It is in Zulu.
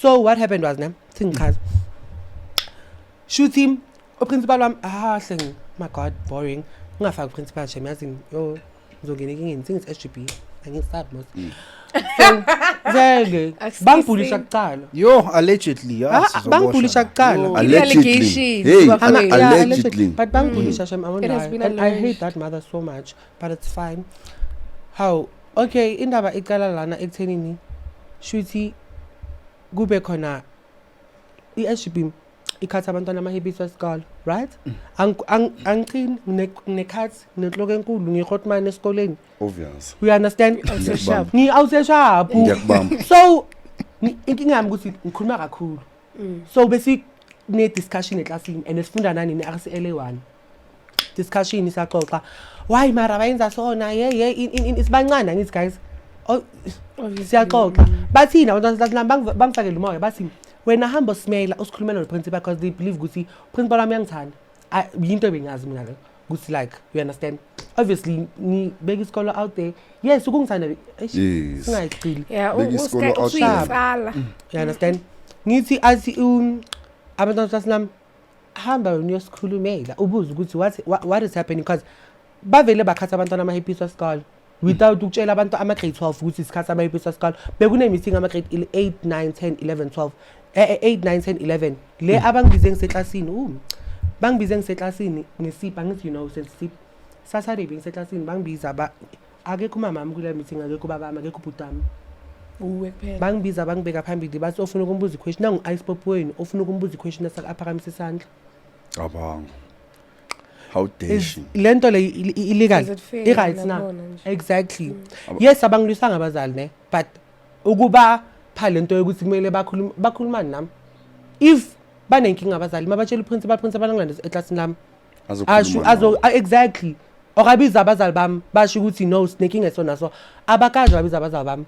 So what happened was, ne, singichaza shuthi uprincipal wami, ah hleng, my God, boring, ngingafaki uprincipal shem, yazi, yo, ngizongena enkingeni, sengithi SGB angisabi mos. So vele Akusizi. bangibhulisha kuqala. Yo, allegedly, ya, Ah, sizoboshwa. bangibhulisha kuqala. Yo. Allegedly. Allegations, Hey, bafowethu. Yeah, allegedly. But bangibhulisha shem, I won't It has lie. been And I hate alleged. that mother so much, but it's fine. How, okay, indaba iqala lana ekuthenini shuthi kube khona i-SGB ikhatha abantwana ama-habits wesikole, right? Angiqini, ngine-cut, nginenhloko enkulu, ngiyi-hotman esikoleni. Obvious. You understand? Awusesharp. Ngi-awusesharp. Ngiyakubamba. So inkinga yami ukuthi ngikhuluma kakhulu, so bese ne-discussion eklasini and sifunda nani ne-RCLA 1 discussion, siyaxoxa, why mara bayenza sona, ye ye isibancane, angithi guys. Oh, Obviously. siyaxoxa, bathini abantwana baseklasinami, bangifakele umoya, bathi wena hamba usimela, usikhulumela no-principal, because they believe ukuthi principal wami uyangithanda. Yinto ebengazi mina le ukuthi, like, you understand, obviously ngibeka isikolo out there, yes, ukungithanda, eish, singayicili. Yeah, Beka isikolo out there. usuyitsala. You understand? Ngithi athi abantwana baseklasinami, hamba wena uyosikhulumela, ubuze ukuthi what is happening, because bavele bakhatha abantwana ama-happies wesikole without ukutshela abantu ama-grade 12 ukuthi isikhathi ama-happies wesikole. Bekune-meeting ama-grade 8, 9, 10, 11, 12, 8, 9, 10, 11 le abangibize ngiseklasini, bangibize ngiseklasini ngesipha, ngithi, you know, sensipha Saturday, bengiseklasini, bangibiza ba akekho umamami kule meeting, akekho ubabami, akekho ubhuti wami. Uwe kuphela. Bangibiza, bangibeka phambili, bathi ofuna ukumbuza iquestion, nangu-ice pop wenu, ofuna ukumbuza iquestion aphakamise isandla. Cabanga, how dare she. Le nto le illegal. Is it fair I-right na? nakhona nje? Exactly. Yes, abangilwisanga abazali ne, but ukuba pha lento yokuthi kumele bakhuluma, bakhulumani nami? If banenkinga abazali, mabatshela uprincipal, principal angilande eklasini lami, asho Azokhuluma azo nawe. ah, exactly, or abiza abazali bami, basho ukuthi no, sinenkinga eso naso. Abakaze babiza abazali bami.